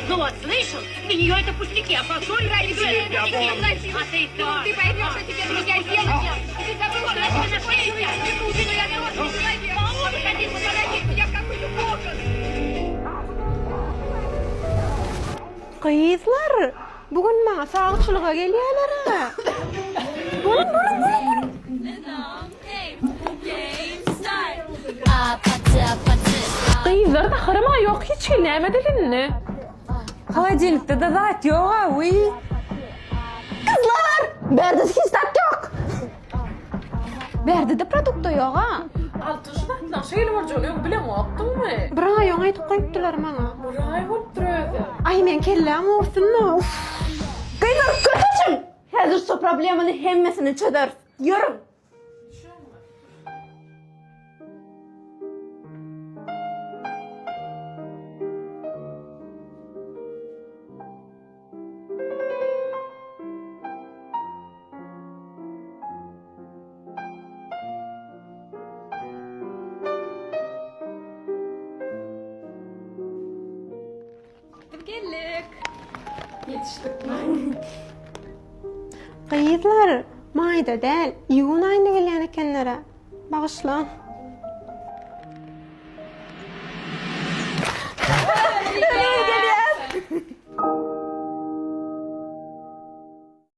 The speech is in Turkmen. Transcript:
Ну вот, слышал? Для нее это пустяки, а фасоль... А ты Ты поймешь, что тебе друзья делают. Ты забыл, что я тебе нашла. Я тоже человек. Хотите превратить меня в какой-то кокон. Gyzlar, bu gün maňa sawçylyga gelýärler-ä. Boluň, boluň, boluň, boluň. Gyzlar naharam-a ýok hiç hili näme edeli indi? Holodilnikde-de zat ýog-a, wiý. Gyzlar, bärde hiç zat ýok. Bärde-de produkta ýog-a. Altyn şu zatlaň şeýle boljagyny öň bileňokdyňmy? Bir aý öň aýdyp goýupdylar maňa. Bir aý bolupdyr özem. Aý meň kelläm owsunma, uff. Gyzlar köteşiň! Häzir şu problemany hemmesini çözeris. Ýörüň! Biz geldik. Gyzlar, maýda däl, iýun aýynda gelýän ekenler-ä. Bagyşlaň.